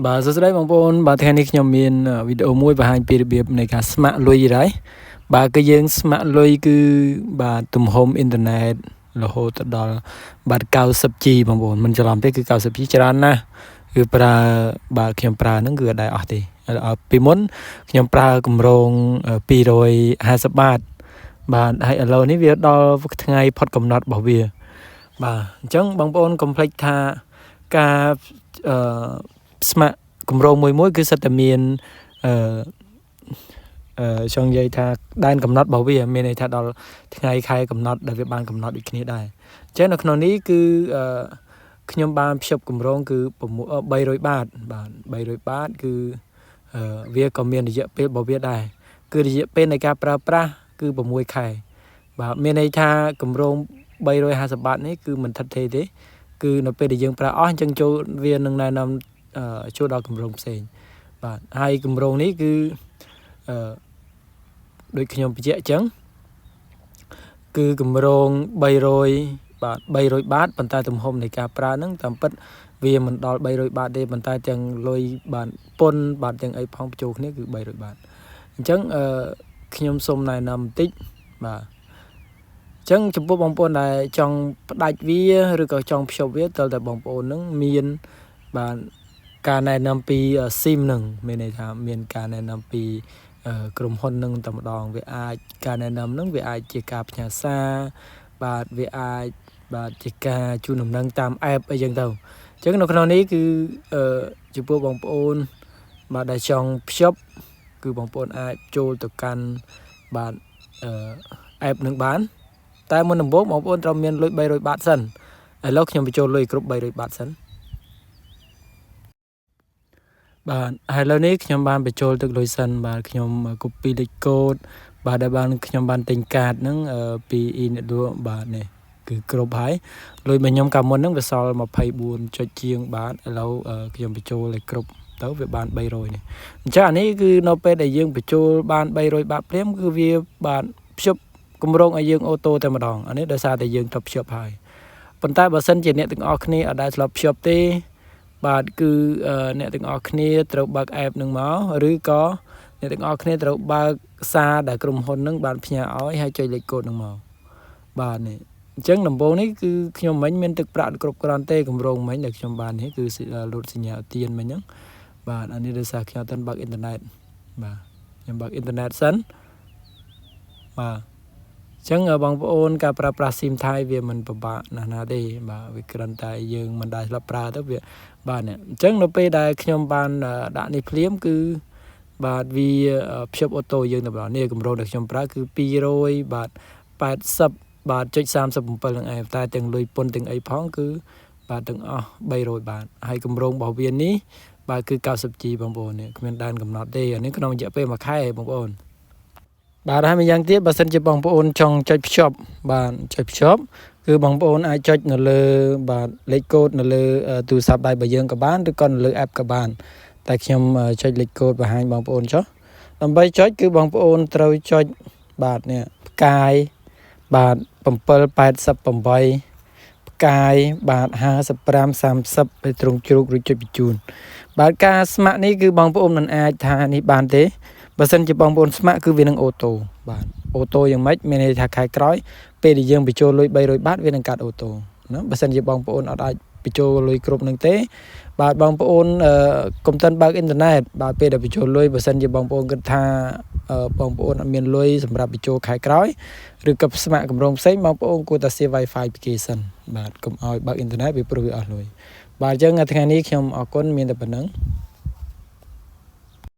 បាទសួស្តីបងប្អូនបាទថ្ងៃនេះខ្ញុំមានវីដេអូមួយបង្ហាញពីរបៀបនៃការស្ម័គ្រលុយដែរបាទគឺយើងស្ម័គ្រលុយគឺបាទទំហំអ៊ីនធឺណិតរហូតដល់បាទ 90G បងប្អូនមិនច្រឡំទេគឺ 90G ច្រើនណាស់គឺប្រើបាទខ្ញុំប្រើហ្នឹងគឺអត់ដែរអស់ទេពីមុនខ្ញុំប្រើកម្រង250បាតបាទហើយឥឡូវនេះវាដល់ថ្ងៃផុតកំណត់របស់វាបាទអញ្ចឹងបងប្អូនកុំភ្លេចថាការអឺស្ម័គ្រគម្រោងមួយមួយគឺសិតតែមានអឺអឺចង់និយាយថាដែនកំណត់របស់វាមានន័យថាដល់ថ្ងៃខែកំណត់ដែលវាបានកំណត់ដូចគ្នាដែរអញ្ចឹងនៅក្នុងនេះគឺអឺខ្ញុំបានភ្ជាប់គម្រោងគឺ300បាតបាទ300បាតគឺវាក៏មានរយៈពេលរបស់វាដែរគឺរយៈពេលនៃការប្រើប្រាស់គឺ6ខែបាទមានន័យថាគម្រោង350បាតនេះគឺមិនថិតថេរទេគឺនៅពេលដែលយើងប្រើអស់អញ្ចឹងចូលវានឹងណែនាំចូលដល់គម្រោងផ្សេងបាទហើយគម្រោងនេះគឺអឺដូចខ្ញុំបញ្ជាក់អញ្ចឹងគឺគម្រោង300បាទ300បាតប៉ុន្តែទំហំនៃការប្រើហ្នឹងតាមពិតវាមិនដល់300បាតទេប៉ុន្តែទាំងលុយបាទពន្ធបាទទាំងអីផងបញ្ចូលគ្នាគឺ300បាតអញ្ចឹងអឺខ្ញុំសូមណែនាំបន្តិចបាទអញ្ចឹងចំពោះបងប្អូនដែលចង់ផ្ដាច់វាឬក៏ចង់ភ្ជាប់វាតើតែបងប្អូននឹងមានបាទការណែនាំពី SIM នឹងមានន័យថាមានការណែនាំពីក្រុមហ៊ុននឹងតែម្ដងវាអាចការណែនាំនឹងវាអាចជាការផ្ញើសារបាទវាអាចបាទជាការជូនដំណឹងតាម app អីចឹងទៅអញ្ចឹងនៅក្នុងនេះគឺអឺចំពោះបងប្អូនបាទដែលចង់ភ្ជាប់គឺបងប្អូនអាចចូលទៅកាន់បាទអឺ app នឹងបានតែមុនដំបូងបងប្អូនត្រូវមានលុយ300បាតសិនឥឡូវខ្ញុំបញ្ចូលលុយគ្រប់300បាតសិនបាទហើយឥឡូវនេះខ្ញុំបានបញ្ចូលទឹកលុយសិនបាទខ្ញុំ copy លេខកូដបាទដែលបានខ្ញុំបានទិញកាតហ្នឹងពី e network បាទនេះគឺគ្រប់ហើយលុយរបស់ខ្ញុំកាលមុនហ្នឹងវាសល់24ចុចជាងបាទឥឡូវខ្ញុំបញ្ចូលឲ្យគ្រប់ទៅវាបាន300នេះអញ្ចឹងអានេះគឺនៅពេលដែលយើងបញ្ចូលបាន300បាតភ្លាមគឺវាបាទភ្ជាប់គម្រោងឲ្យយើង auto តែម្ដងអានេះដោយសារតែយើងទៅភ្ជាប់ហើយប៉ុន្តែបើសិនជាអ្នកទាំងអស់គ្នាអត់ដែលធ្លាប់ភ្ជាប់ទេបាទគឺអ្នកទាំងអស់គ្នាត្រូវបើក app នឹងមកឬក៏អ្នកទាំងអស់គ្នាត្រូវបើកសារដែលក្រុមហ៊ុននឹងបានផ្ញើឲ្យហើយចុចលេខកូដនឹងមកបាទនេះអញ្ចឹងដំបូងនេះគឺខ្ញុំមិញមានទឹកប្រាក់គ្រប់គ្រាន់ទេគម្រោងមិញដែលខ្ញុំបាននេះគឺលូតសញ្ញាទៀនមិញហ្នឹងបាទអានេះដោយសារខ្ញុំអត់ទាន់បើកអ៊ីនធឺណិតបាទខ្ញុំបើកអ៊ីនធឺណិតសិនបាទអញ្ចឹងបងប្អូនការប្រើប្រាស់ស៊ីមថៃវាមិនពិបាកណាស់ណាទេបាទវាគ្រាន់តែយើងមិនដែលធ្លាប់ប្រើទៅវាបាទនេះអញ្ចឹងនៅពេលដែលខ្ញុំបានដាក់នេះភ្លាមគឺបាទវាភ្ជាប់ auto យើងតែម្ដងនេះគម្រោងដែលខ្ញុំប្រើគឺ200បាទ80បាទចុច37នឹងឯងតែទាំងលុយពន្ធទាំងអីផងគឺបាទទាំងអស់300បាតហើយគម្រោងរបស់វានេះបាទគឺ 90G បងប្អូននេះគ្មានដែនកំណត់ទេអានេះក្នុងរយៈពេល1ខែបងប្អូនបាទហើយម្យ៉ាងទៀតបើសិនជាបងប្អូនចង់ចុចភ្ជាប់បាទចុចភ្ជាប់គឺបងប្អូនអាចចុចនៅលើបាទលេខកូដនៅលើទូរស័ព្ទដៃរបស់យើងក៏បានឬក៏នៅលើ app ក៏បានតែខ្ញុំចុចលេខកូដបង្ហាញបងប្អូនចុះដើម្បីចុចគឺបងប្អូនត្រូវចុចបាទនេះផ្កាយបាទ788ផ្កាយបាទ55 30ទៅទ្រង់ជ្រូកឬចុចបញ្ជូនបាទការស្ម័គ្រនេះគឺបងប្អូនមិនអាចថានេះបានទេបើសិនជាបងប្អូនស្ម័គ្រគឺវានឹង auto បាទ auto យ៉ាងម៉េចមានន័យថាខែក្រោយពេលដែលយើងបញ្ចូលលុយ300បាតវានឹងកាត់ auto ណាបើសិនជាបងប្អូនអត់អាចបញ្ចូលលុយគ្រប់នឹងទេបាទបងប្អូនកុំទាន់បើកអ៊ីនធឺណិតបាទពេលដែលបញ្ចូលលុយបើសិនជាបងប្អូនគិតថាបងប្អូនអត់មានលុយសម្រាប់បញ្ចូលខែក្រោយឬក៏ស្ម័គ្រកម្រងផ្សេងបងប្អូនគួរតែសៀ Wi-Fi ពីគេសិនបាទកុំឲ្យបើកអ៊ីនធឺណិតវាព្រោះវាអស់លុយបាទអញ្ចឹងថ្ងៃនេះខ្ញុំអរគុណមានតែប៉ុណ្ណឹង។